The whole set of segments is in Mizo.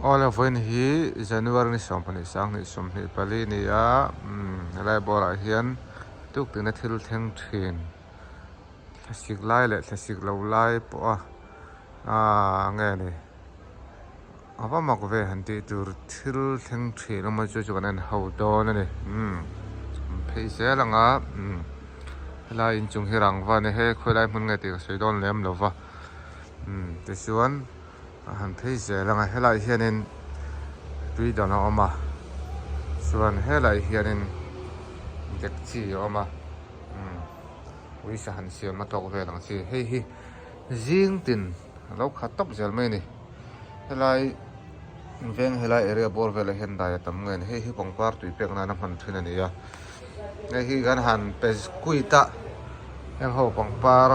Awle vawiin hi January ni 12 sanghnih 24 ni a umm helai bawrah hian tuktin a thil thleng thin thlasik lai leh thlasik lo lai pawh a aaa nge ni a va mak ve han tih tur thil thleng thin awm a chu chu kan en ho dawn a ni umm phei zel ang a umm helai inchung hi rangva a ni hei khawilai hmun nge tih ka sawi dawn lem lo va umm tichuan. A han phei zel ang a helaiah hianin tui dan a awm a chuan helaiah hianin dekchi a awm a umm uisa han siam a tawk vel ang chi hei hi zing tin a lo khat tawp zel mai a ni helai veng helai area bawr velah hian dai a tam nge ni hei hi pangpar tui pek nana hman thin a ni a hei hi kan han pe kuit a heng ho pangpar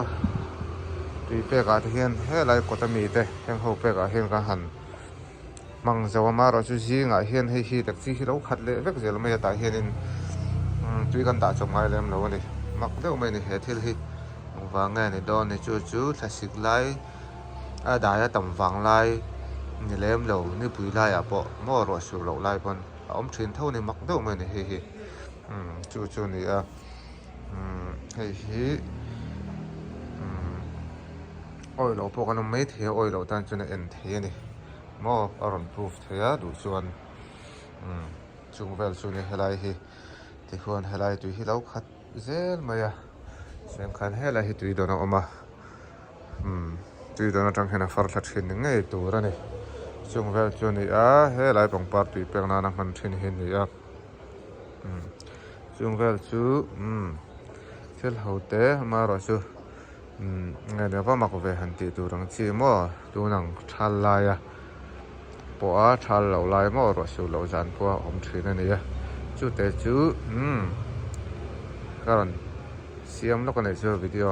tui pek ah te hian helai kawt ami te heng ho pek ah hian kan han hmang zo a amaherawhchu zingah hian hei hi taxi hi lo khat leh vek zel mai a tah hianin tui kan dah chawp ngai lem lo a ni mak deuh mai a ni he thil hi engvang nge ni dawn ni chu chu thlasik lai a dai a tam vang lai ni lem lo nipui laiah pawh maw ruah sur loh lai pawn a awm thin tho a ni mak deuh mai a ni hei hi umm chu chu a ni a umm hei hi umm awih loh pawh kan awm maithei a awih loh tan chuan a en thei a ni maw a rawn proof thei a duh chuan umm chung vel chu a ni helai hi tikhuan helai tui hi lo khat zel mai a chuan khan helai hi tui dawn a awm a umm tui dawn atang hian a far thla thin ni ngei tur a ni chung vel chu a ni a helai pangpar tui pek nana hman thin hi a ni a umm chung vel chu umm thil ho te amaherawhchu umm nge ni va mak ve han tih tur ang chi maw tun ang thal laia pawh a thal loh lai maw ruah sur loh zan pawh a awm thin a ni a chute chu umm ka rawn siam lawk a nih chu video.